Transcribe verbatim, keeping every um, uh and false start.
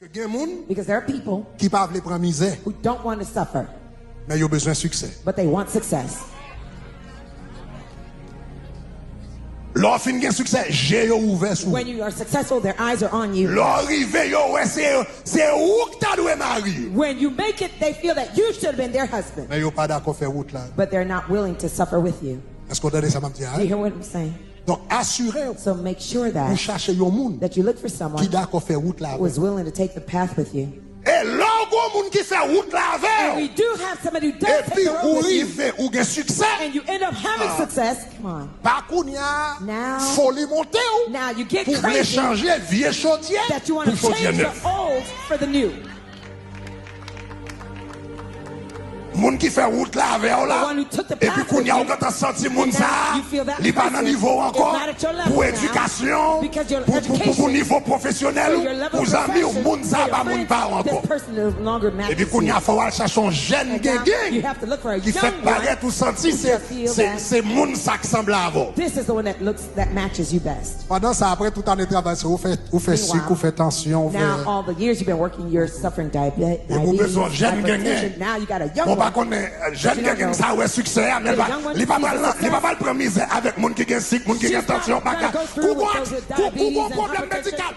Gen moun Because there are people ki pa vle pran mizè, who don't want to suffer, men yo bezwen siksè. But they want success. Lè w fin gen siksè, je yo ouvè sou ou. When you are successful, their eyes are on you. Lè w rive, yo wè se se ou k ta dwe mari yo. When you make it, they feel that you should have been their husband. Men yo pa dakò fè wout la. But they're not willing to suffer with you. Èske w tande sa m ap di a? Do you hear what I'm saying? Donk, asire w So make sure ou that chache yon moun that you look for someone ki dakò fè wout la who is avè w. Willing to take the path with you. E lè w gen yon moun ki fè wout la avè And w, we do have somebody who does take epi the road ou with you, rive, ou gen siksè, and you end up having success. Come on. pa kounye a, Now- foli monte w Now you get pou vle crazy chanje vye chodyè that you pou want to chodyè change the nèf. Old for the new. Moun ki fè wout la avè w la, The one who took the epi path kounye a with ou gentan santi moun And sa now a, you feel that li pa nan person nivo w is ankò, not at your level pou now, edikasyon, because your pou, pou, pou, pou education, nivo pwofesyonèl for ou, your level pou of zanmi w, profession, moun sa for a your pa moun friends, pa w this ankò. person no longer Epi matches kounye you. a fò w al chache yon jèn And now you gengen have to look for a ki fèk young parèt one ou santi who se, you feel se, that se moun sa k sanble avè w. This is the one that looks that matches you best. Pandan sa, apre tout ane travay, se ou fè, ou fè sik, Meanwhile, ou fè tansyon, ou Now fè. All the years you've been working, you're suffering diabe- Donk ou bezwen diabetes, jèn gengen. Hypertension. Now you got a young Bon, pa one. Konnen, jèn You don't gengen know. Sa wè siksè a, men The young one li pa sees pral the nan, li pa success. Pral pran mizè avèk moun ki gen sik, moun ki gen She's not tansyon, pa gonna ka. Go through Kou with gon, those with kou, kou diabetes gon and pwoblèm hypertension. Medikal.